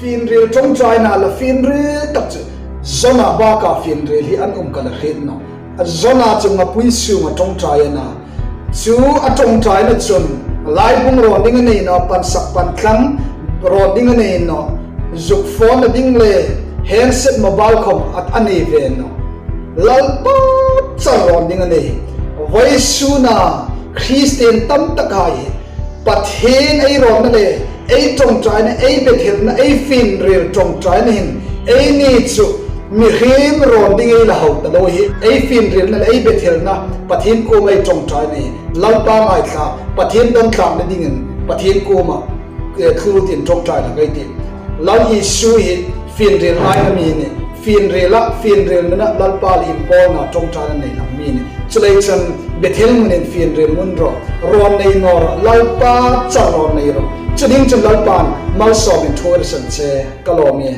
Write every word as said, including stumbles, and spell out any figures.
Finriel ṭawngṭaina la finriel tak chu Jona bâka finriel hi an um ka la hriet nawh. A Jona chu ngapui sûnga ṭawngṭai a na. Chu a ṭawngṭaina chun laibung rawn ding a nei nawh, pansak pantlang rawn ding a nei nawh, zuk phone-na ding le handset mobile khawm a nei ve nawh. Lalpa char rawn ding a nei. Vawisûna Kristien tamtakhai Pathien ei rawnna le ei ṭawngṭaina, ei Bethelna, ei finriel ṭawngṭaina hin eini chu mihriem rawn ding ei la hau ta lo hi. Ei finrielna le ei Bethelna Pathien kuoma ei ṭawngṭaina hi Lalpa ngaithla, Pathien don tlâkna dingin Pathien kuoma thulutin ṭawngṭai hlak ei tih. Lal Isu hi finriel ngaina mi a nih. Finriela, finriel nuna Lalpa le inpawlna ṭawngṭaina nei hlak mi a nih. Chuleiin chun Bethel hmunin finriel ngun rawh, rawn nei naw rawh, Lalpa char rawn nei rawh. Chu ding chun Lalpain malsâwmin thu a hrilsan che. Ka lâwm ie.